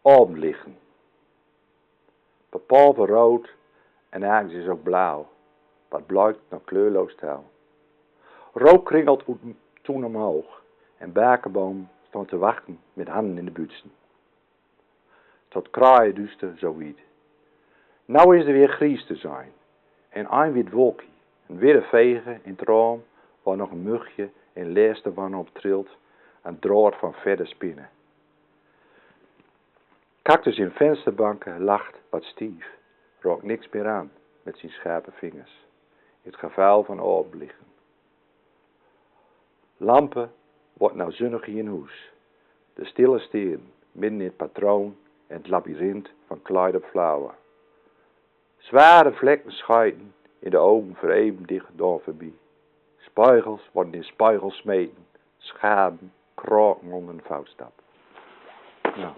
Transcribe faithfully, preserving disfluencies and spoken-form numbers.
Avendlichten. Papa veraut en aag is ok blauw, wat blijkt na kleurloos touw. Rook kringelt oet toen omhoog en bakeboom staan te wachten met hannen in de butsen. Tot kraaienduster zo wiet. Nou is er weer gries te zijn. En ein wit wolkje, een witte vege in het raam, waar nog een mugje en leste wan op trilt, een draad van verre spinnen. Cactus in vensterbanken lacht wat stief, raakt niks meer aan met zien scherpe vingers. Het gevuil van avendlichten. Lampen wordt nou zunnig in hoes. De stille steen midden in het patroon en het labyrint van kleid op flower. Zware vlekken schieten in de ogen voor even dicht daar voorbij. Spiegels worden in spiegels smeten, schaden kraken onder een voetstap. Nou,